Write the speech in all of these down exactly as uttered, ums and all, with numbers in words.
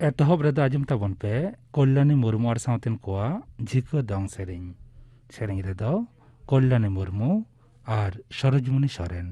ᱮᱛᱚᱦᱚᱵ ᱨᱮᱫᱚ ᱟᱸᱡᱚᱢ ᱛᱟᱵᱚᱱ ᱯᱮ ᱠᱚᱞᱭᱟᱱᱤ ᱢᱩᱨᱢᱩ ᱟᱨ ᱥᱟᱶᱛᱮᱱ ᱠᱚᱣᱟᱜ ᱡᱷᱤᱠᱟᱹ ᱫᱚᱝ ᱥᱮᱨᱮᱧ᱾ ᱥᱮᱨᱮᱧ ᱨᱮᱫᱚ ᱠᱚᱞᱭᱟᱱᱤ ᱢᱩᱨᱢᱩ ᱟᱨ ᱥᱚᱨᱳᱡᱽᱢᱩᱱᱤ ᱥᱚᱨᱮᱱ᱾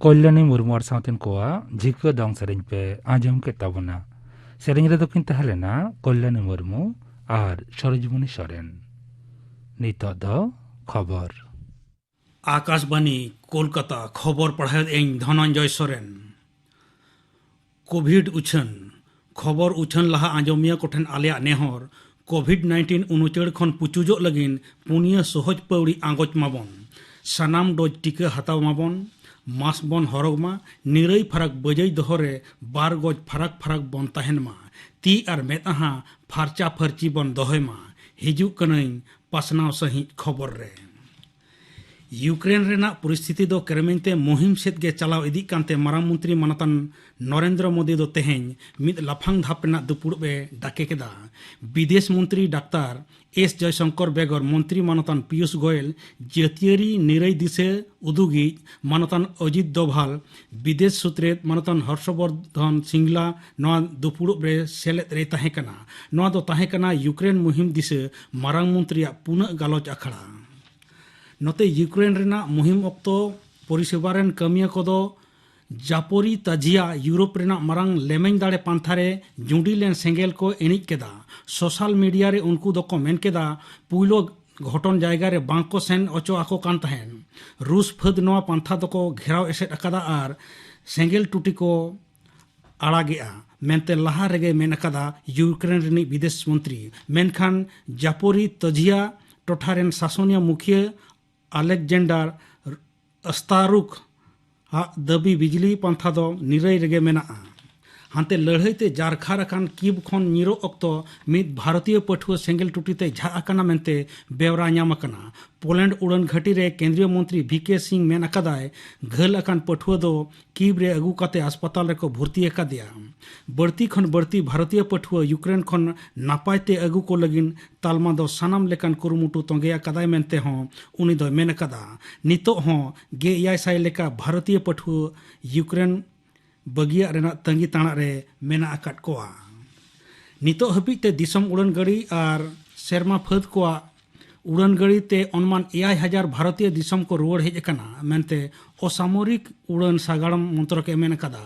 ᱠᱚᱞᱭᱟᱱᱤ ᱢᱩᱨᱢᱩ ᱟᱨ ᱥᱟᱶᱛᱮᱱ ᱠᱚᱣᱟᱜ ᱡᱷᱤᱠᱟᱹ ᱫᱚᱝ ᱥᱮᱨᱮᱧ ᱯᱮ ᱟᱸᱡᱚᱢ ᱠᱮᱫ ᱛᱟᱵᱚᱱᱟ᱾ ᱥᱮᱨᱮᱧ ᱨᱮᱫᱚ ᱠᱤᱱ ᱛᱟᱦᱮᱸ ᱞᱮᱱᱟ ᱠᱚᱞᱭᱟᱱᱤ ᱢᱩᱨᱢᱩ ᱟᱨ ᱥᱚᱨᱳᱡᱽᱢᱚᱱᱤ ᱥᱚᱨᱮᱱ᱾ ᱱᱤᱛᱚᱜ ᱫᱚ ᱠᱷᱚᱵᱚᱨ᱾ ᱟᱠᱟᱥᱵᱟᱱᱤ ᱠᱳᱞᱠᱟᱛᱟ, ᱠᱷᱚᱵᱚᱨ ᱯᱟᱲᱦᱟᱣᱮᱫ ᱟᱹᱧ ᱫᱷᱚᱱᱚᱱᱡᱚᱭ ᱥᱚᱨᱮᱱ᱾ ᱠᱳᱵᱷᱤᱰ ᱩᱪᱷᱟᱹᱱ᱾ ᱠᱷᱚᱵᱚᱨ ᱩᱪᱷᱟᱹᱱ ᱞᱟᱦᱟ ᱟᱸᱡᱚᱢᱤᱭᱟᱹ ᱠᱚᱴᱷᱮᱱ ᱟᱞᱮᱭᱟᱜ ᱱᱮᱦᱚᱨ, ᱠᱳᱵᱷᱤᱰ ᱱᱟᱭᱤᱱᱴᱤᱱ ᱩᱱᱩᱪᱟᱹᱲ ᱠᱷᱚᱱ ᱯᱩᱪᱩᱡᱚᱜ ᱞᱟᱹᱜᱤᱫ ᱯᱩᱱᱭᱟᱹ ᱥᱚᱦᱚᱡ ᱯᱟᱹᱣᱲᱤ ᱟᱸᱜᱚᱪ ᱢᱟᱵᱚᱱ᱾ ᱥᱟᱱᱟᱢ ᱰᱳᱡᱽ ᱴᱤᱠᱟᱹ ᱦᱟᱛᱟᱣ ᱢᱟᱵᱚᱱ, ᱢᱟᱥᱠ ᱵᱚᱱ ᱦᱚᱨᱚᱜᱽ ᱢᱟ, ᱱᱤᱨᱟᱹᱭ ᱯᱷᱟᱨᱟᱠ ᱵᱟᱹᱡᱟᱹᱭ ᱫᱚᱦᱚ ᱨᱮ ᱵᱟᱨ ᱜᱚᱡ ᱯᱷᱟᱨᱟᱠ ᱯᱷᱟᱨᱟᱠ ᱵᱚᱱ ᱛᱟᱦᱮᱱ ᱢᱟ, ᱛᱤ ᱟᱨ ᱢᱮᱫᱦᱟ ᱯᱷᱟᱨᱪᱟ ᱯᱷᱟᱹᱨᱪᱤ ᱵᱚᱱ ᱫᱚᱦᱚᱭ ᱢᱟ᱾ ᱦᱤᱡᱩᱜ ᱠᱟᱹᱱᱟᱹᱧ ᱯᱟᱥᱱᱟᱣ ᱥᱟᱹᱦᱤᱡ ᱠᱷᱚᱵᱚᱨ ᱨᱮ᱾ ᱤᱭᱩᱠᱨᱮᱱ ᱨᱮᱱᱟᱜ ᱯᱚᱨᱤᱥᱛᱷᱤᱛᱤ ᱫᱚ ᱠᱨᱮᱢᱞᱤᱱ ᱛᱮ ᱢᱩᱦᱤᱢ ᱥᱮᱫ ᱜᱮ ᱪᱟᱞᱟᱣ ᱤᱫᱤᱜ ᱠᱟᱱᱛᱮ ᱢᱟᱨᱟᱝ ᱢᱚᱱᱛᱨᱤ ᱢᱟᱱᱚᱛᱟᱱ ᱱᱚᱨᱮᱱᱫᱨᱚ ᱢᱳᱫᱤ ᱫᱚ ᱛᱮᱦᱮᱧ ᱢᱤᱫ ᱞᱟᱯᱷᱟᱝ ᱫᱷᱟᱯ ᱨᱮᱱᱟᱜ ᱫᱩᱯᱩᱲᱩᱵ ᱮ ᱰᱟᱠᱮ ᱠᱮᱫᱟ᱾ ᱵᱤᱫᱮᱥ ᱢᱚᱱᱛᱨᱤ ᱰᱟᱠᱛᱟᱨ ᱮᱥ ᱡᱚᱭᱥᱚᱝᱠᱚᱨ ᱵᱮᱜᱚᱨ ᱢᱚᱱᱛᱨᱤ ᱢᱟᱱᱚᱛᱟᱱ ᱯᱤᱭᱩᱥ ᱜᱳᱭᱮᱞ, ᱡᱟᱹᱛᱤᱭᱟᱹᱨᱤ ᱱᱤᱨᱟᱹᱭ ᱫᱤᱥᱟᱹ ᱩᱫᱩᱜᱤᱡ ᱢᱟᱱᱚᱛᱟᱱ ᱚᱡᱤᱛ ᱫᱳᱵᱷᱟᱞ, ᱵᱤᱫᱮᱥ ᱥᱩᱛᱨᱮᱫ ᱢᱟᱱᱚᱛᱟᱱ ᱦᱚᱨᱥᱚᱵᱚᱨᱫᱷᱚᱱ ᱥᱤᱝᱞᱟ ᱱᱚᱣᱟ ᱫᱩᱯᱩᱲᱩᱵ ᱨᱮ ᱥᱮᱞᱮᱫ ᱨᱮᱭ ᱛᱟᱦᱮᱸ ᱠᱟᱱᱟ᱾ ᱱᱚᱣᱟ ᱫᱚ ᱛᱟᱦᱮᱸ ᱠᱟᱱᱟ ᱤᱭᱩᱠᱨᱮᱱ ᱢᱩᱦᱤᱢ ᱫᱤᱥᱟᱹ ᱢᱟᱨᱟᱝ ᱢᱚᱱᱛᱨᱤᱭᱟᱜ ᱯᱩᱱᱟᱹᱜ ᱜᱟᱞᱚᱪ ᱟᱠᱷᱲᱟ᱾ ᱱᱚᱛᱮ ᱤᱭᱩᱠᱨᱮᱱ ᱨᱮᱱᱟᱜ ᱢᱩᱦᱤᱢ ᱚᱠᱛᱚ ᱯᱚᱨᱤᱥᱮᱵᱟ ᱨᱮᱱ ᱠᱟᱹᱢᱤᱭᱟᱹ ᱠᱚᱫᱚ ᱡᱟᱯᱳᱨᱤᱛᱟᱡᱤᱭᱟ ᱭᱩᱨᱳᱯ ᱨᱮᱱᱟᱜ ᱢᱟᱨᱟᱝ ᱞᱮᱢᱮᱧ ᱫᱟᱲᱮ ᱯᱟᱱᱛᱷᱟ ᱨᱮ ᱡᱩᱸᱰᱤ ᱞᱮᱱ ᱥᱮᱸᱜᱮᱞ ᱠᱚ ᱤᱬᱤᱡ ᱠᱮᱫᱟ᱾ ᱥᱳᱥᱟᱞ ᱢᱤᱰᱤᱭᱟ ᱨᱮ ᱩᱱᱠᱩ ᱫᱚᱠᱚ ᱢᱮᱱ ᱠᱮᱫᱟ, ᱯᱩᱭᱞᱳ ᱜᱷᱚᱴᱚᱱ ᱡᱟᱭᱜᱟ ᱨᱮ ᱵᱟᱝ ᱠᱚ ᱥᱮᱱ ᱚᱪᱚ ᱟᱠᱚ ᱠᱟᱱ ᱛᱟᱦᱮᱸᱫ᱾ ᱨᱩᱥ ᱯᱷᱟᱹᱫ ᱱᱚᱣᱟ ᱯᱟᱱᱛᱷᱟ ᱫᱚᱠᱚ ᱜᱷᱮᱨᱟᱣ ᱮᱥᱮᱫ ᱟᱠᱟᱫᱟ ᱟᱨ ᱥᱮᱸᱜᱮᱞ ᱴᱩᱴᱤ ᱠᱚ ᱟᱲᱟᱜᱮᱜᱼᱟ ᱢᱮᱱᱛᱮ ᱞᱟᱦᱟ ᱨᱮᱜᱮ ᱢᱮᱱ ᱟᱠᱟᱫᱟ ᱤᱭᱩᱠᱨᱮᱱ ᱨᱤᱱᱤᱡ ᱵᱤᱫᱮᱥ ᱢᱚᱱᱛᱨᱤ᱾ ᱢᱮᱱᱠᱷᱟᱱ ᱡᱟᱯᱳᱨᱤᱛᱚᱡᱤᱭᱟ ᱴᱚᱴᱷᱟ ᱨᱮᱱ ᱥᱟᱥᱚᱱᱤᱭᱟᱹ ᱢᱩᱠᱷᱤᱭᱟᱹ ᱟᱞᱮᱠᱡᱟᱱᱰᱟᱨ ᱟᱥᱛᱟᱨᱩᱠ ᱟᱜ ᱫᱟᱹᱵᱤ ᱵᱤᱡᱽᱞᱤ ᱯᱟᱱᱛᱷᱟ ᱫᱚ ᱱᱤᱨᱟᱹᱭ ᱨᱮᱜᱮ ᱢᱮᱱᱟᱜᱼᱟ᱾ ᱦᱟᱱᱛᱮ ᱞᱟᱹᱲᱦᱟᱹᱭ ᱛᱮ ᱡᱟᱨᱠᱷᱟᱨ ᱟᱠᱟᱱ ᱠᱤᱵᱽ ᱠᱷᱚᱱ ᱧᱤᱨᱚᱜ ᱚᱠᱛᱚ ᱢᱤᱫ ᱵᱷᱟᱨᱚᱛᱤᱭᱚ ᱯᱟᱹᱴᱷᱩᱣᱟᱹ ᱥᱮᱸᱜᱮᱞ ᱴᱩᱴᱤ ᱛᱮ ᱡᱷᱟᱜ ᱟᱠᱟᱱᱟ ᱢᱮᱱᱛᱮ ᱵᱮᱣᱨᱟ ᱧᱟᱢ ᱟᱠᱟᱱᱟ᱾ ᱯᱳᱞᱮᱱᱰ ᱩᱰᱟᱹᱱ ᱜᱷᱟᱹᱴᱤ ᱨᱮ ᱠᱮᱱᱫᱨᱤᱭᱚ ᱢᱚᱱᱛᱨᱤ ᱵᱷᱤ ᱠᱮ ᱥᱤᱝ ᱢᱮᱱ ᱟᱠᱟᱫᱟᱭ, ᱜᱷᱟᱹᱞ ᱟᱠᱟᱱ ᱯᱟᱹᱴᱷᱩᱣᱟᱹ ᱫᱚ ᱠᱤᱵᱽ ᱨᱮ ᱟᱹᱜᱩ ᱠᱟᱛᱮ ᱟᱥᱯᱟᱛᱟᱞ ᱨᱮᱠᱚ ᱵᱷᱚᱨᱛᱤ ᱟᱠᱟᱫᱮᱭᱟ᱾ ᱵᱟᱹᱲᱛᱤ ᱠᱷᱚᱱ ᱵᱟᱹᱲᱛᱤ ᱵᱷᱟᱨᱚᱛᱤᱭᱚ ᱯᱟᱹᱴᱷᱩᱣᱟᱹ ᱤᱭᱩᱠᱨᱮᱱ ᱠᱷᱚᱱ ᱱᱟᱯᱟᱭ ᱛᱮ ᱟᱹᱜᱩ ᱠᱚ ᱞᱟᱹᱜᱤᱫ ᱛᱟᱞᱢᱟ ᱫᱚ ᱥᱟᱱᱟᱢ ᱞᱮᱠᱟᱱ ᱠᱩᱨᱩᱢᱩᱴᱩ ᱛᱚᱸᱜᱮ ᱟᱠᱟᱫᱟᱭ ᱢᱮᱱᱛᱮ ᱦᱚᱸ ᱩᱱᱤ ᱫᱚᱭ ᱢᱮᱱ ᱟᱠᱟᱫᱟ᱾ ᱱᱤᱛᱚᱜ ᱦᱚᱸ ᱜᱮᱞ ᱮᱭᱟᱭ ᱥᱟᱭ ᱞᱮᱠᱟ ᱵᱷᱟᱨᱚᱛᱤᱭᱚ ᱯᱟᱹᱴᱷᱩᱣᱟᱹ ᱤᱭᱩᱠᱨᱮᱱ ᱵᱟᱹᱜᱤᱭᱟᱜ ᱨᱮᱱᱟᱜ ᱛᱟᱺᱜᱤ ᱛᱟᱬᱟᱜ ᱨᱮ ᱢᱮᱱᱟᱜ ᱟᱠᱟᱫ ᱠᱚᱣᱟ᱾ ᱱᱤᱛᱚᱜ ᱦᱟᱹᱵᱤᱡ ᱛᱮ ᱫᱤᱥᱚᱢ ᱩᱰᱟᱹᱱ ᱜᱟᱹᱰᱤ ᱟᱨ ᱥᱮᱨᱢᱟ ᱯᱷᱟᱹᱫᱽ ᱠᱚᱣᱟᱜ ᱩᱰᱟᱹᱱ ᱜᱟᱹᱰᱤ ᱛᱮ ᱚᱱᱢᱟᱱ ᱮᱭᱟᱭ ᱦᱟᱡᱟᱨ ᱵᱷᱟᱨᱚᱛᱤᱭᱚ ᱫᱤᱥᱚᱢ ᱠᱚ ᱨᱩᱣᱟᱹᱲ ᱦᱮᱡ ᱟᱠᱟᱱᱟ ᱢᱮᱱᱛᱮ ᱚᱥᱟᱢᱚᱨᱤᱠ ᱩᱰᱟᱹᱱ ᱥᱟᱜᱟᱲᱚᱢ ᱢᱚᱱᱛᱨᱚᱠ ᱮ ᱢᱮᱱ ᱟᱠᱟᱫᱟ᱾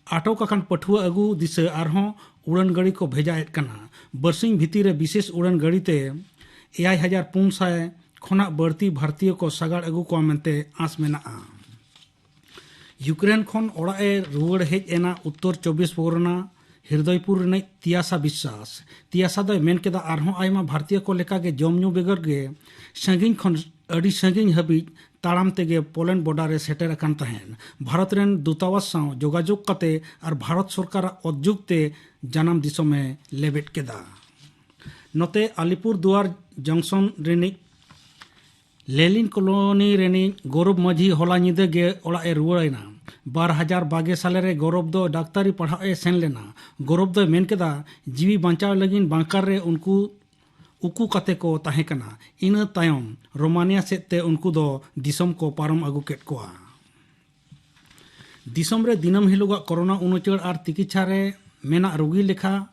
ᱟᱴᱚᱠ ᱟᱠᱟᱱ ᱯᱟᱹᱴᱷᱩᱣᱟᱹ ᱟᱹᱜᱩ ᱫᱤᱥᱟᱹ ᱟᱨᱦᱚᱸ ᱩᱰᱟᱹᱱ ᱜᱟᱹᱰᱤ ᱠᱚ ᱵᱷᱮᱡᱟᱭᱮᱫ ᱠᱟᱱᱟ᱾ ᱵᱟᱨᱥᱤᱧ ᱵᱷᱤᱛᱤᱨ ᱨᱮ ᱵᱤᱥᱮᱥ ᱩᱰᱟᱹᱱ ᱜᱟᱹᱰᱤ ᱛᱮ ᱮᱭᱟᱭ ᱦᱟᱡᱟᱨ ᱯᱩᱱ ᱥᱟᱭ ᱠᱷᱚᱱᱟᱜ ᱵᱟᱹᱲᱛᱤ ᱵᱷᱟᱨᱚᱛᱤᱭᱚ ᱠᱚ ᱥᱟᱜᱟᱲ ᱟᱹᱜᱩ ᱠᱚᱣᱟ ᱢᱮᱱᱛᱮ ᱟᱸᱥ ᱢᱮᱱᱟᱜᱼᱟ᱾ ᱤᱭᱩᱠᱨᱮᱱ ᱠᱷᱚᱱ ᱚᱲᱟᱜ ᱮ ᱨᱩᱣᱟᱹᱲ ᱦᱮᱡ ᱮᱱᱟ ᱩᱛᱛᱚᱨ ᱪᱚᱵᱵᱤᱥ ᱯᱚᱨᱜᱚᱱᱟ ᱦᱨᱤᱫᱚᱭᱯᱩᱨ ᱨᱤᱱᱤᱡ ᱛᱤᱭᱟᱥᱟ ᱵᱤᱥᱥᱟᱥ᱾ ᱛᱤᱭᱟᱥᱟ ᱫᱚᱭ ᱢᱮᱱ ᱠᱮᱫᱟ, ᱟᱨᱦᱚᱸ ᱟᱭᱢᱟ ᱵᱷᱟᱨᱚᱛᱤᱭᱚ ᱠᱚ ᱞᱮᱠᱟᱜᱮ ᱡᱚᱢ ᱧᱩ ᱵᱮᱜᱚᱨ ᱜᱮ ᱥᱟᱺᱜᱤᱧ ᱠᱷᱚᱱ ᱟᱹᱰᱤ ᱥᱟᱺᱜᱤᱧ ᱦᱟᱹᱵᱤᱡ ᱛᱟᱲᱟᱢ ᱛᱮᱜᱮ ᱯᱳᱞᱮᱱᱰ ᱵᱚᱰᱟᱨ ᱨᱮ ᱥᱮᱴᱮᱨ ᱟᱠᱟᱱ ᱛᱟᱦᱮᱸᱫ᱾ ᱵᱷᱟᱨᱚᱛ ᱨᱮᱱ ᱫᱩᱛᱟᱣᱟᱥ ᱥᱟᱶ ᱡᱳᱜᱟᱡᱳᱜᱽ ᱠᱟᱛᱮ ᱟᱨ ᱵᱷᱟᱨᱚᱛ ᱥᱚᱨᱠᱟᱨᱟᱜ ᱚᱛᱡᱩᱜᱽ ᱛᱮ ᱡᱟᱱᱟᱢ ᱫᱤᱥᱚᱢᱮ ᱞᱮᱵᱮᱫ ᱠᱮᱫᱟ᱾ ᱱᱚᱛᱮ ᱟᱞᱤᱯᱩᱨ ᱫᱩᱣᱟᱨ ᱡᱚᱝᱥᱚᱱ ᱨᱤᱱᱤᱡ ᱞᱮᱞᱤᱱ ᱠᱚᱞᱳᱱᱤ ᱨᱤᱱᱤᱡ ᱜᱚᱨᱚᱵᱽ ᱢᱟᱹᱡᱷᱤ ᱦᱚᱞᱟ ᱧᱤᱫᱟᱹ ᱜᱮ ᱚᱲᱟᱜ ᱮ ᱨᱩᱣᱟᱹᱲ ᱮᱱᱟ᱾ ᱵᱟᱨ ᱦᱟᱡᱟᱨ ᱵᱟᱜᱮ ᱥᱟᱞᱮ ᱨᱮ ᱜᱚᱨᱚᱵᱽ ᱫᱚ ᱰᱟᱠᱛᱟᱨᱤ ᱯᱟᱲᱦᱟᱜ ᱮ ᱥᱮᱱ ᱞᱮᱱᱟ᱾ ᱜᱚᱨᱚᱵᱽ ᱫᱚᱭ ᱢᱮᱱ ᱠᱮᱫᱟ, ᱡᱤᱣᱤ ᱵᱟᱧᱪᱟᱣ ᱞᱟᱹᱜᱤᱫ ᱵᱟᱝᱠᱟᱨ ᱨᱮ ᱩᱱᱠᱩ ᱩᱠᱩ ᱠᱟᱛᱮ ᱠᱚ ᱛᱟᱦᱮᱸ ᱠᱟᱱᱟ᱾ ᱤᱱᱟᱹ ᱛᱟᱭᱚᱢ ᱨᱳᱢᱟᱱᱤᱭᱟ ᱥᱮᱫ ᱛᱮ ᱩᱱᱠᱩ ᱫᱚ ᱫᱤᱥᱚᱢ ᱠᱚ ᱯᱟᱨᱚᱢ ᱟᱹᱜᱩ ᱠᱮᱫ ᱠᱚᱣᱟ᱾ ᱫᱤᱥᱚᱢ ᱨᱮ ᱫᱤᱱᱟᱹᱢ ᱦᱤᱞᱳᱜᱟᱜ ᱠᱳᱨᱳᱱᱟ ᱩᱱᱩᱪᱟᱹᱲ ᱟᱨ ᱛᱤᱠᱤᱪᱷᱟ ᱨᱮ ᱢᱮᱱᱟᱜ ᱨᱩᱜᱤ ᱞᱮᱠᱷᱟ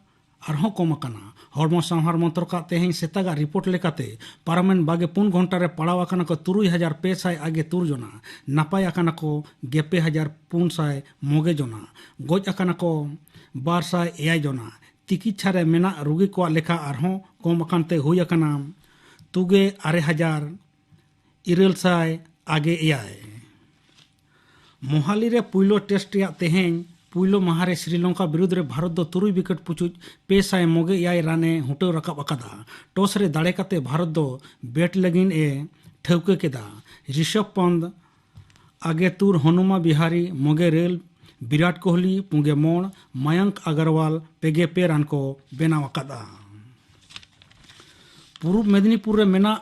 ᱟᱨᱦᱚᱸ ᱠᱚᱢ ᱟᱠᱟᱱᱟ᱾ ᱦᱚᱲᱢᱚ ᱥᱟᱶᱦᱟᱨ ᱢᱚᱱᱛᱨᱚᱠᱟᱜ ᱛᱮᱦᱮᱧ ᱥᱮᱛᱟᱜᱟᱜ ᱨᱤᱯᱳᱨᱴ ᱞᱮᱠᱟᱛᱮ ᱯᱟᱨᱚᱢᱮᱱ ᱵᱟᱜᱮ ᱯᱩᱱ ᱜᱷᱚᱱᱴᱟ ᱨᱮ ᱯᱟᱲᱟᱣ ᱟᱠᱟᱱᱟ ᱠᱚ ᱛᱩᱨᱩᱭ ᱦᱟᱡᱟᱨ ᱯᱮ ᱥᱟᱭ ᱟᱜᱮ ᱛᱩᱨ ᱡᱚᱱᱟ, ᱱᱟᱯᱟᱭ ᱟᱠᱟᱱᱟ ᱠᱚ ᱜᱮᱞ ᱯᱮ ᱦᱟᱡᱟᱨ ᱯᱩᱱ ᱥᱟᱭ ᱢᱚᱜᱮ ᱡᱚᱱᱟ, ᱜᱚᱡ ᱟᱠᱟᱱᱟ ᱠᱚ ᱵᱟᱨ ᱥᱟᱭ ᱮᱭᱟᱭ ᱡᱚᱱᱟ᱾ ᱛᱤᱠᱤᱪᱷᱟ ᱨᱮ ᱢᱮᱱᱟᱜ ᱨᱩᱜᱤ ᱠᱚᱣᱟᱜ ᱞᱮᱠᱷᱟ ᱟᱨᱦᱚᱸ ᱠᱚᱢ ᱟᱠᱟᱱ ᱛᱮ ᱦᱩᱭ ᱟᱠᱟᱱᱟ ᱛᱩᱜᱮ ᱟᱨᱮ ᱦᱟᱡᱟᱨ ᱤᱨᱟᱹᱞ ᱥᱟᱭ ᱟᱜᱮ ᱮᱭᱟᱭ᱾ ᱢᱚᱦᱟᱞᱤ ᱨᱮ ᱯᱩᱭᱞᱩ ᱴᱮᱥᱴ ᱨᱮᱭᱟᱜ ᱛᱮᱦᱮᱧ ᱯᱩᱭᱞᱩ ᱢᱟᱦᱟ ᱨᱮ ᱥᱨᱤᱞᱚᱝᱠᱟ ᱵᱤᱨᱩᱫᱷ ᱨᱮ ᱵᱷᱟᱨᱚᱛ ᱫᱚ ᱛᱩᱨᱩᱭ ᱣᱤᱠᱮᱴ ᱯᱩᱪᱩᱡ ᱯᱮ ᱥᱟᱭ ᱢᱚᱜᱮ ᱮᱭᱟᱭ ᱨᱟᱱ ᱮ ᱦᱩᱴᱟᱹᱣ ᱨᱟᱠᱟᱵ ᱟᱠᱟᱫᱟ᱾ ᱴᱚᱥ ᱨᱮ ᱫᱟᱲᱮ ᱠᱟᱛᱮ ᱵᱷᱟᱨᱚᱛ ᱫᱚ ᱵᱮᱴ ᱞᱟᱹᱜᱤᱫ ᱮ ᱴᱷᱟᱹᱣᱠᱟᱹ ᱠᱮᱫᱟ᱾ ᱨᱤᱥᱚᱵᱷ ᱯᱚᱱᱛ ᱟᱜᱮ ᱛᱩᱨ, ᱦᱚᱱᱩᱢᱟ ᱵᱤᱦᱟᱨᱤ ᱢᱚᱜᱮ ᱨᱮᱞ, ᱵᱤᱨᱟᱴ ᱠᱳᱦᱞᱤ ᱯᱩᱜᱮ ᱢᱚᱬ, ᱢᱟᱭᱟᱝᱠ ᱟᱜᱟᱨᱣᱟᱞ ᱯᱮᱜᱮ ᱯᱮ ᱨᱟᱱ ᱠᱚ ᱵᱮᱱᱟᱣ ᱟᱠᱟᱫᱼᱟ᱾ ᱯᱩᱨᱩᱵ ᱢᱮᱫᱤᱱᱤᱯᱩᱨ ᱨᱮ ᱢᱮᱱᱟᱜ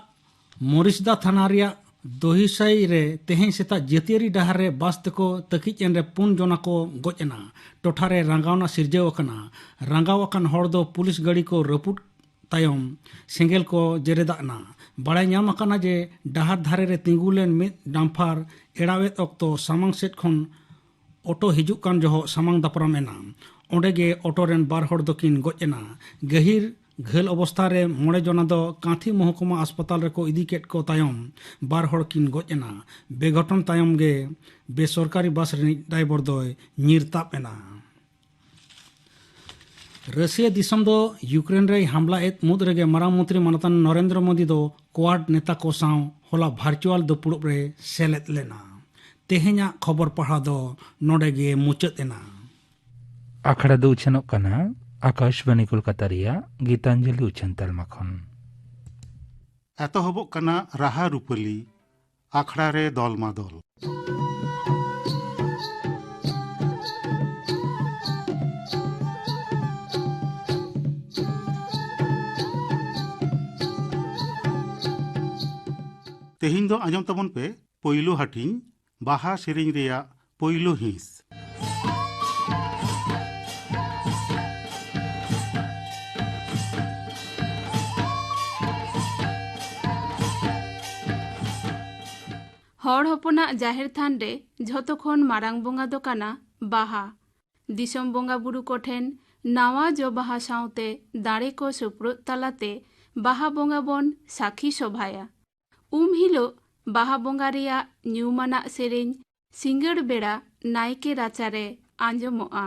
ᱢᱚᱨᱤᱥᱫᱟ ᱛᱷᱟᱱᱟ ᱨᱮᱭᱟᱜ ᱫᱚᱦᱤᱥᱟᱭ ᱨᱮ ᱛᱮᱦᱮᱧ ᱥᱮᱛᱟᱜ ᱡᱟᱹᱛᱤᱭᱟᱹᱨᱤ ᱰᱟᱦᱟᱨ ᱨᱮ ᱵᱟᱥ ᱛᱮᱠᱚ ᱛᱟᱹᱠᱤᱡ ᱮᱱ ᱨᱮ ᱯᱩᱱ ᱡᱚᱱᱟ ᱠᱚ ᱜᱚᱡ ᱮᱱᱟ᱾ ᱴᱚᱴᱷᱟ ᱨᱮ ᱨᱟᱸᱜᱟᱣᱱᱟ ᱥᱤᱨᱡᱟᱹᱣ ᱟᱠᱟᱱᱟ᱾ ᱨᱟᱸᱜᱟᱣ ᱟᱠᱟᱱ ᱦᱚᱲ ᱫᱚ ᱯᱩᱞᱤᱥ ᱜᱟᱹᱰᱤ ᱠᱚ ᱨᱟᱹᱯᱩᱫ ᱛᱟᱭᱚᱢ ᱥᱮᱸᱜᱮᱞ ᱠᱚ ᱡᱮᱨᱮᱫᱟᱜ ᱮᱱᱟ᱾ ᱵᱟᱲᱟᱭ ᱧᱟᱢ ᱟᱠᱟᱱᱟ ᱡᱮ ᱰᱟᱦᱟᱨ ᱫᱷᱟᱨᱮ ᱨᱮ ᱛᱤᱸᱜᱩ ᱞᱮᱱ ᱢᱤᱫ ᱰᱟᱢᱯᱷᱟᱨ ᱮᱲᱟᱣᱮᱫ ᱚᱠᱛᱚ ᱥᱟᱢᱟᱝ ᱥᱮᱫ ᱠᱷᱚᱱ ᱚᱴᱳ ᱦᱤᱡᱩᱜ ᱠᱟᱱ ᱡᱚᱦᱚᱜ ᱥᱟᱢᱟᱝ ᱫᱟᱯᱨᱟᱢ ᱮᱱᱟ᱾ ᱚᱸᱰᱮ ᱜᱮ ᱚᱴᱳ ᱨᱮᱱ ᱵᱟᱨ ᱦᱚᱲ ᱫᱚᱠᱤᱱ ᱜᱚᱡ ᱮᱱᱟ᱾ ᱜᱟᱹᱦᱤᱨ ᱜᱷᱟᱹᱞ ᱚᱵᱚᱥᱛᱷᱟ ᱨᱮ ᱢᱚᱬᱮ ᱡᱚᱱᱟ ᱫᱚ ᱠᱟᱸᱛᱷᱤ ᱢᱚᱦᱚᱠᱩᱢᱟ ᱦᱟᱥᱯᱟᱛᱟᱞ ᱨᱮᱠᱚ ᱤᱫᱤ ᱠᱮᱫ ᱠᱚ ᱛᱟᱭᱚᱢ ᱵᱟᱨ ᱦᱚᱲ ᱠᱤᱱ ᱜᱚᱡ ᱮᱱᱟ᱾ ᱵᱮᱜᱷᱚᱴᱚᱱ ᱛᱟᱭᱚᱢ ᱜᱮ ᱵᱮᱥᱚᱨᱠᱟᱨᱤ ᱵᱟᱥ ᱨᱤᱱᱤᱡ ᱰᱨᱟᱭᱵᱚᱨ ᱫᱚᱭ ᱧᱤᱨ ᱛᱟᱵ ᱮᱱᱟ᱾ ᱨᱟᱹᱥᱤᱭᱟ ᱫᱤᱥᱚᱢ ᱫᱚ ᱭᱩᱠᱨᱮᱱ ᱨᱮᱭ ᱦᱟᱢᱞᱟ ᱮᱫ ᱢᱩᱫᱽ ᱨᱮᱜᱮ ᱢᱟᱨᱟᱝ ᱢᱚᱱᱛᱨᱤ ᱢᱟᱱᱚᱛᱟᱱ ᱱᱚᱨᱮᱱᱫᱨᱚ ᱢᱳᱫᱤ ᱫᱚ ᱠᱣᱟᱰ ᱱᱮᱛᱟ ᱠᱚ ᱥᱟᱶ ᱦᱚᱞᱟ ᱵᱷᱟᱨᱪᱩᱣᱟᱞ ᱫᱩᱯᱲᱩᱵ ᱨᱮ ᱥᱮᱞᱮᱫ ᱞᱮᱱᱟ᱾ ᱛᱮᱦᱮᱧᱟᱜ ᱠᱷᱚᱵᱚᱨ ᱯᱟᱲᱦᱟᱣ ᱫᱚ ᱱᱚᱰᱮ ᱜᱮ ᱢᱩᱪᱟᱹᱫ ᱮᱱᱟ᱾ ᱟᱠᱷᱲᱟ ᱫᱚ ᱩᱪᱷᱟᱹᱱᱚᱜ ᱠᱟᱱᱟ ᱟᱠᱟᱥᱵᱟᱱᱤ ᱠᱳᱞᱠᱟᱛᱟ ᱨᱮᱭᱟᱜ ᱜᱤᱛᱟᱧᱡᱚᱞᱤ ᱩᱪᱷᱟᱹᱱ ᱛᱟᱞᱢᱟ ᱠᱷᱚᱱ᱾ ᱮᱛᱚᱦᱚᱵᱚᱜ ᱠᱟᱱᱟ ᱨᱟᱦᱟ ᱨᱩᱯᱟᱹᱞᱤ, ᱟᱠᱷᱲᱟ ᱨᱮ ᱫᱚᱞ ᱢᱟ ᱫᱚᱞ᱾ ᱛᱮᱦᱮᱧ ᱫᱚ ᱟᱸᱡᱚᱢ ᱛᱟᱵᱚᱱ ᱯᱮ ᱯᱳᱭᱞᱳ ᱦᱟᱹᱴᱤᱧ, ᱵᱟᱦᱟ ᱥᱮᱨᱮᱧ ᱨᱮᱭᱟᱜ ᱯᱳᱭᱞᱳ ᱦᱤᱸᱥ᱾ ᱦᱚᱲ ᱦᱚᱯᱚᱱᱟᱜ ᱡᱟᱦᱮᱨ ᱛᱷᱟᱱ ᱨᱮ ᱡᱷᱚᱛᱚ ᱠᱷᱚᱱ ᱢᱟᱨᱟᱝ ᱵᱚᱸᱜᱟ ᱫᱚ ᱠᱟᱱᱟ ᱵᱟᱦᱟ᱾ ᱫᱤᱥᱚᱢ ᱵᱚᱸᱜᱟ ᱵᱩᱨᱩ ᱠᱚᱴᱷᱮᱱ ᱱᱟᱣᱟ ᱡᱚ ᱵᱟᱦᱟ ᱥᱟᱶᱛᱮ ᱫᱟᱲᱮ ᱠᱚ ᱥᱩᱯᱨᱩᱫ ᱛᱟᱞᱟᱛᱮ ᱵᱟᱦᱟ ᱵᱚᱸᱜᱟ ᱵᱚᱱ ᱥᱟᱹᱠᱷᱤ ᱥᱚᱵᱷᱟᱭᱟ᱾ ᱩᱢ ᱦᱤᱞᱳᱜ ᱵᱟᱦᱟ ᱵᱚᱸᱜᱟ ᱨᱮᱭᱟᱜ ᱧᱩᱢᱟᱱᱟᱜ ᱥᱮᱨᱮᱧ ᱥᱤᱸᱜᱟᱹᱲ ᱵᱮᱲᱟ ᱱᱟᱭᱠᱮ ᱨᱟᱪᱟᱨᱮ ᱟᱸᱡᱚᱢᱚᱜᱼᱟ᱾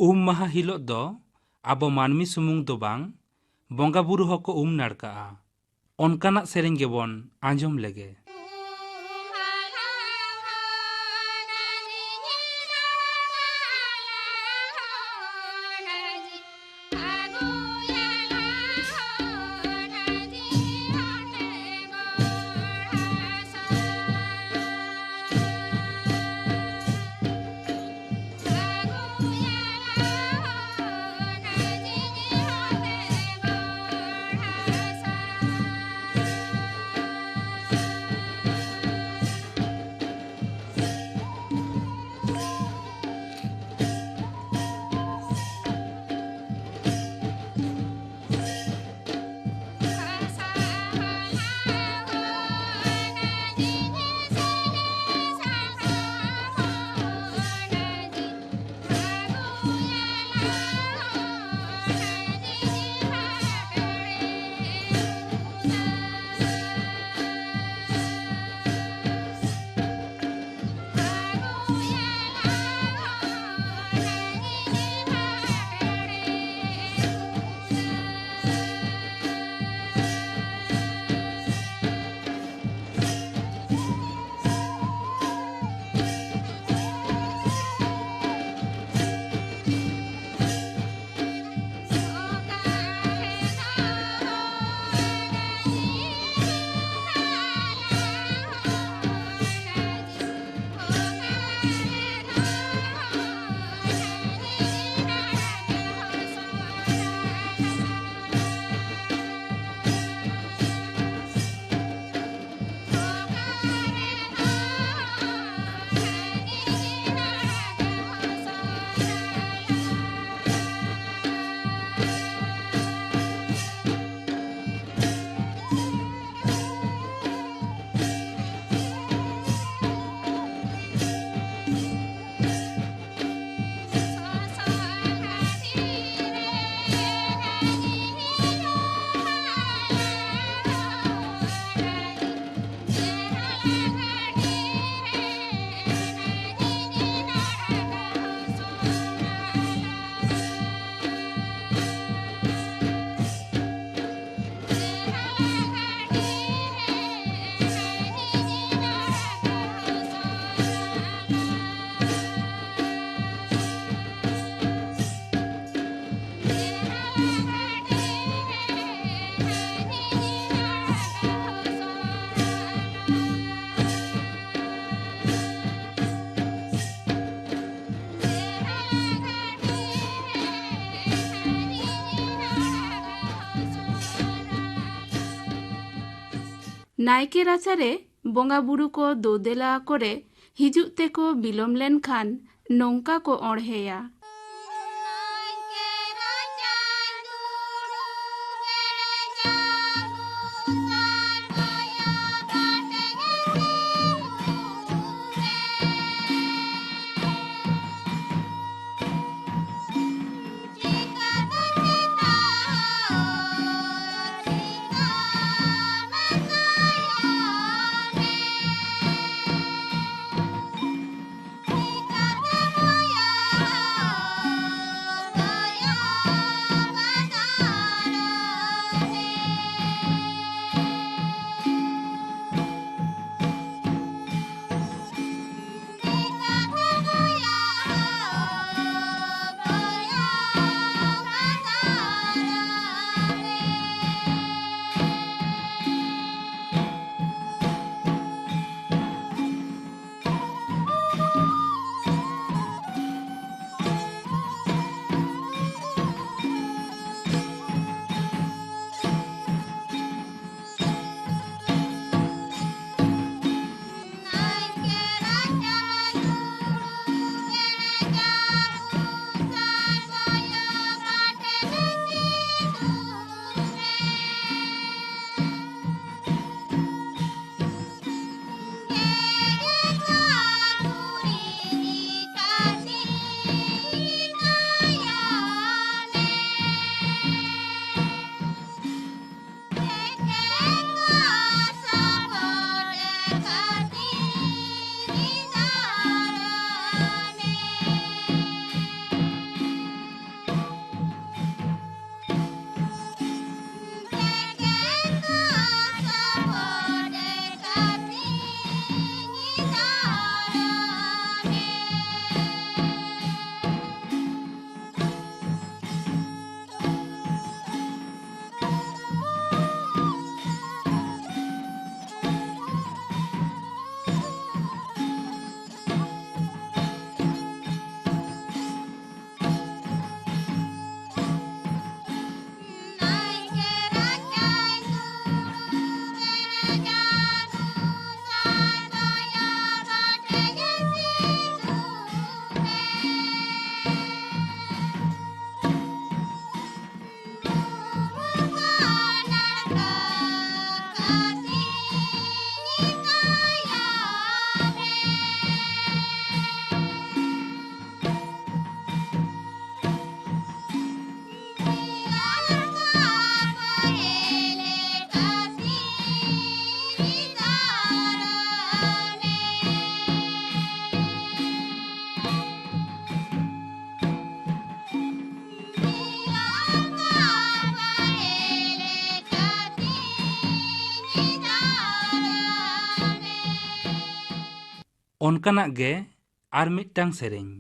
ᱩᱢ ᱢᱟᱦᱟ ᱦᱤᱞᱳᱜ ᱫᱚ ᱟᱵᱚ ᱢᱟᱹᱱᱢᱤ ᱥᱩᱢᱩᱝ ᱫᱚ ᱵᱟᱝ, ᱵᱚᱸᱜᱟ ᱵᱩᱨᱩ ᱦᱚᱸᱠᱚ ᱩᱢ ᱱᱟᱲᱠᱟᱜᱼᱟ᱾ ᱚᱱᱠᱟᱱᱟᱜ ᱥᱮᱨᱮᱧ ᱜᱮᱵᱚᱱ ᱟᱸᱡᱚᱢ ᱞᱮᱜᱮ᱾ ᱱᱟᱭᱠᱮ ᱨᱟᱪᱟᱨᱮ ᱵᱚᱸᱜᱟ ᱵᱩᱨᱩ ᱠᱚ ᱫᱳᱫᱮᱞᱟ ᱠᱚᱨᱮ ᱦᱤᱡᱩᱜ ᱛᱮᱠᱚ ᱵᱤᱞᱚᱢ ᱞᱮᱱᱠᱷᱟᱱ ᱱᱚᱝᱠᱟ ᱠᱚ ᱚᱬᱦᱮᱭᱟ᱾ ᱚᱱᱠᱟᱱᱟᱜ ᱜᱮ ᱟᱨ ᱢᱤᱫᱴᱟᱝ ᱥᱮᱨᱮᱧ᱾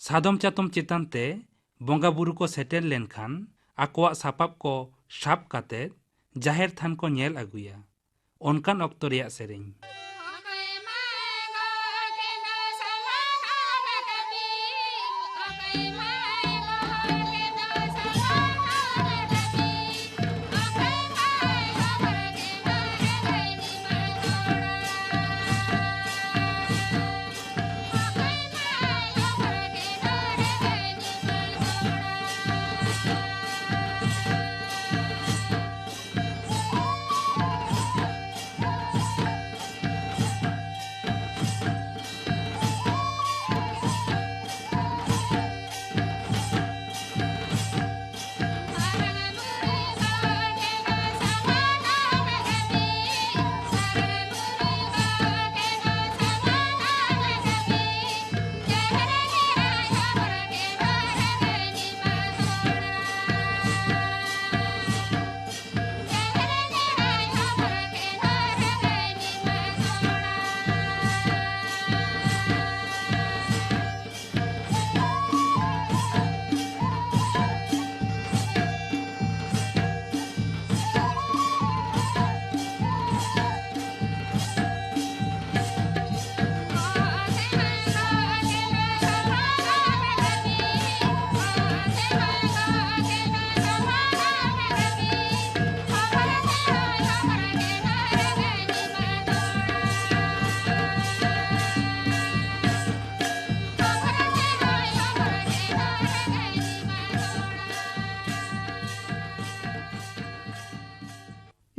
ᱥᱟᱫᱚᱢ ᱪᱟᱛᱚᱢ ᱪᱮᱛᱟᱱ ᱛᱮ ᱵᱚᱸᱜᱟ ᱵᱩᱨᱩ ᱠᱚ ᱥᱮᱴᱮᱨ ᱞᱮᱱᱠᱷᱟᱱ ᱟᱠᱚᱣᱟᱜ ᱥᱟᱯᱟᱵ ᱠᱚ ᱥᱟᱵ ᱠᱟᱛᱮ ᱡᱟᱦᱮᱨ ᱛᱷᱟᱱ ᱠᱚ ᱧᱮᱞ ᱟᱹᱜᱩᱭᱟ᱾ ᱚᱱᱠᱟᱱ ᱚᱠᱛᱚ ᱨᱮᱭᱟᱜ ᱥᱮᱨᱮᱧ᱾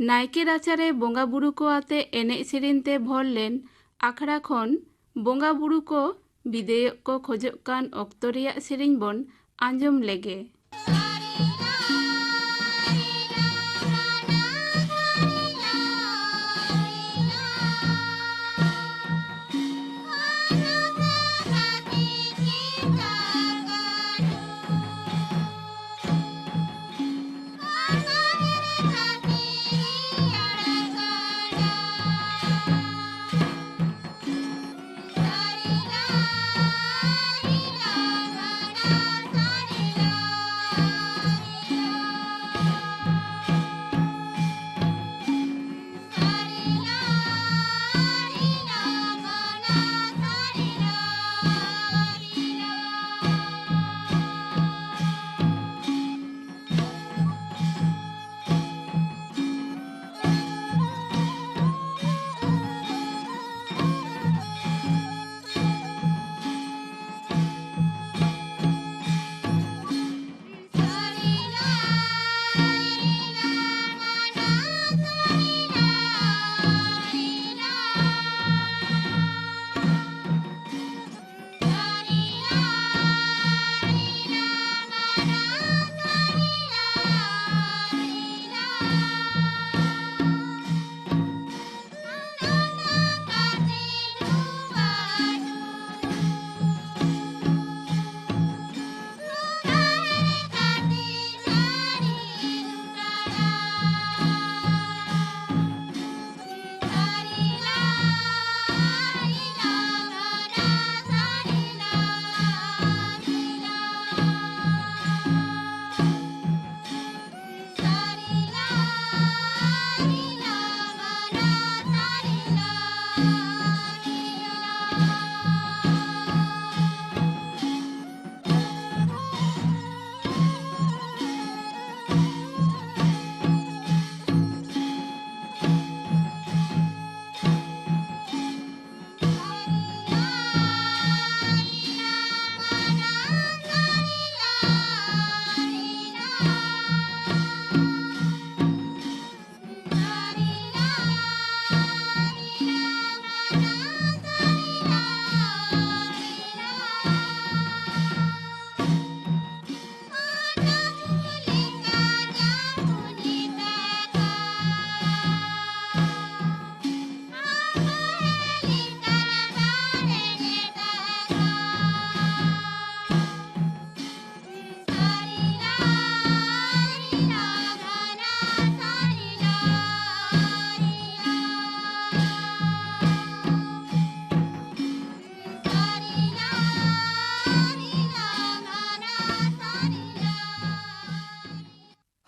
ᱱᱟᱭᱠᱮ ᱨᱟᱪᱟᱨᱮ ᱵᱚᱸᱜᱟ ᱵᱩᱨᱩ ᱠᱚ ᱟᱛᱮ ᱮᱱᱮᱡ ᱥᱮᱨᱮᱧ ᱛᱮ ᱵᱷᱚᱨ ᱞᱮᱱ ᱟᱠᱷᱲᱟ ᱠᱷᱚᱱ ᱵᱚᱸᱜᱟ ᱵᱩᱨᱩ ᱠᱚ ᱵᱤᱫᱟᱹᱭᱚᱜ ᱠᱚ ᱠᱷᱚᱡᱚᱜ ᱠᱟᱱ ᱚᱠᱛᱚ ᱨᱮᱭᱟᱜ ᱥᱮᱨᱮᱧ ᱵᱚᱱ ᱟᱸᱡᱚᱢ ᱞᱮᱜᱮ᱾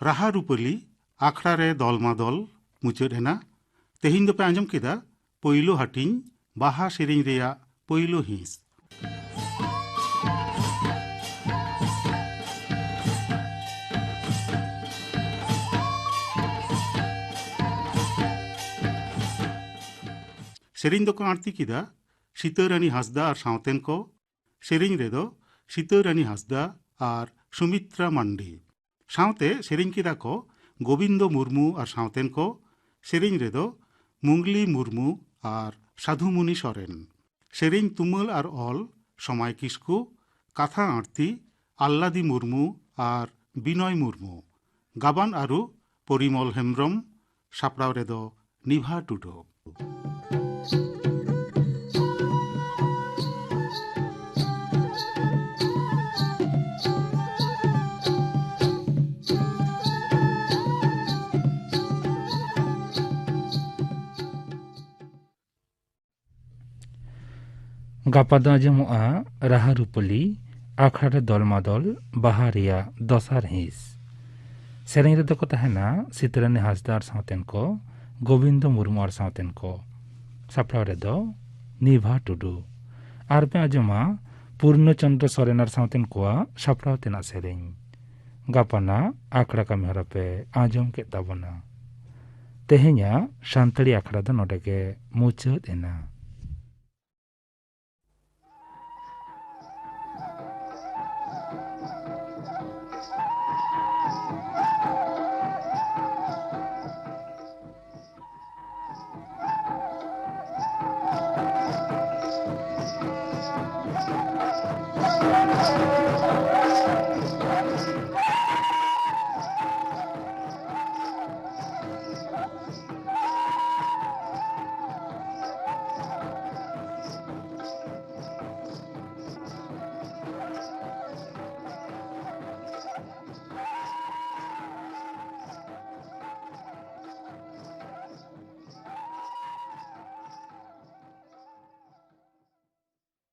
ᱨᱟᱦᱟ ᱨᱩᱯᱟᱹᱞᱤ ᱟᱠᱷᱲᱟ ᱨᱮ ᱫᱚᱞ ᱢᱟ ᱫᱚᱞ ᱢᱩᱪᱟᱹᱫ ᱮᱱᱟ᱾ ᱛᱮᱦᱮᱧ ᱫᱚᱯᱮ ᱟᱸᱡᱚᱢ ᱠᱮᱫᱟ ᱯᱳᱭᱞᱳ ᱦᱟᱹᱴᱤᱧ ᱵᱟᱦᱟ ᱥᱮᱨᱮᱧ ᱨᱮᱭᱟᱜ ᱯᱳᱭᱞᱳ ᱦᱤᱸᱥ᱾ ᱥᱮᱨᱮᱧ ᱫᱚᱠᱚ ᱟᱬᱛᱤ ᱠᱮᱫᱟ ᱥᱤᱛᱟᱹ ᱨᱟᱱᱤ ᱦᱟᱸᱥᱫᱟ ᱟᱨ ᱥᱟᱶᱛᱮᱱ ᱠᱚ᱾ ᱥᱮᱨᱮᱧ ᱨᱮᱫᱚ ᱥᱤᱛᱟᱹ ᱨᱟᱱᱤ ᱦᱟᱸᱥᱫᱟ ᱟᱨ ᱥᱩᱢᱤᱛᱨᱟ ᱢᱟᱱᱰᱤ᱾ ᱥᱟᱶᱛᱮ ᱥᱮᱨᱮᱧ ᱠᱮᱫᱟ ᱠᱚ ᱜᱳᱵᱤᱱᱫᱚ ᱢᱩᱨᱢᱩ ᱟᱨ ᱥᱟᱶᱛᱮᱱ ᱠᱚ᱾ ᱥᱮᱨᱮᱧ ᱨᱮᱫᱚ ᱢᱩᱝᱞᱤ ᱢᱩᱨᱢᱩ ᱟᱨ ᱥᱟᱫᱷᱩᱢᱩᱱᱤ ᱥᱚᱨᱮᱱ᱾ ᱥᱮᱨᱮᱧ ᱛᱩᱢᱟᱹᱞ ᱟᱨ ᱚᱞ ᱥᱚᱢᱟᱭ ᱠᱤᱥᱠᱩ, ᱠᱟᱛᱷᱟ ᱟᱬᱛᱤ ᱟᱞᱞᱟᱫᱤ ᱢᱩᱨᱢᱩ ᱟᱨ ᱵᱤᱱᱚᱭ ᱢᱩᱨᱢᱩ, ᱜᱟᱵᱟᱱ ᱟᱹᱨᱩ ᱯᱚᱨᱤᱢᱚᱞ ᱦᱮᱢᱵᱽᱨᱚᱢ, ᱥᱟᱯᱲᱟᱣ ᱨᱮᱫᱚ ᱱᱤᱵᱷᱟ ᱴᱩᱰᱩ᱾ ᱜᱟᱯᱟ ᱫᱚ ᱟᱸᱡᱚᱢᱚᱜᱼᱟ ᱨᱟᱦᱟ ᱨᱩᱯᱟᱹᱞᱤ ᱟᱠᱷᱲᱟ ᱨᱮ ᱫᱚᱞ ᱢᱟᱫᱚᱞ ᱵᱟᱦᱟ ᱨᱮᱭᱟᱜ ᱫᱚᱥᱟᱨ ᱦᱤᱸᱥ᱾ ᱥᱮᱨᱮᱧ ᱨᱮᱫᱚ ᱠᱚ ᱛᱟᱦᱮᱱᱟ ᱥᱤᱛᱨᱟᱹᱱᱤ ᱦᱟᱸᱥᱫᱟ ᱟᱨ ᱥᱟᱶᱛᱮᱱ ᱠᱚ, ᱜᱳᱵᱤᱱᱫᱚ ᱢᱩᱨᱢᱩ ᱟᱨ ᱥᱟᱶᱛᱮᱱ ᱠᱚ᱾ ᱥᱟᱯᱲᱟᱣ ᱨᱮᱫᱚ ᱱᱤᱵᱷᱟ ᱴᱩᱰᱩ᱾ ᱟᱨ ᱯᱮ ᱟᱸᱡᱚᱢᱟ ᱯᱩᱨᱱᱚ ᱪᱚᱱᱫᱨᱚ ᱥᱚᱨᱮᱱ ᱟᱨ ᱥᱟᱶᱛᱮᱱ ᱠᱚᱣᱟᱜ ᱥᱟᱯᱲᱟᱣ ᱛᱮᱱᱟᱜ ᱥᱮᱨᱮᱧ᱾ ᱜᱟᱯᱟᱱᱟᱜ ᱟᱠᱷᱲᱟ ᱠᱟᱹᱢᱤ ᱦᱚᱨᱟ ᱯᱮ ᱟᱸᱡᱚᱢ ᱠᱮᱫ ᱛᱟᱵᱚᱱᱟ᱾ ᱛᱮᱦᱮᱧᱟᱜ ᱥᱟᱱᱛᱟᱲᱤ ᱟᱠᱷᱲᱟ ᱫᱚ ᱱᱚᱰᱮ ᱜᱮ ᱢᱩᱪᱟᱹᱫ ᱮᱱᱟ᱾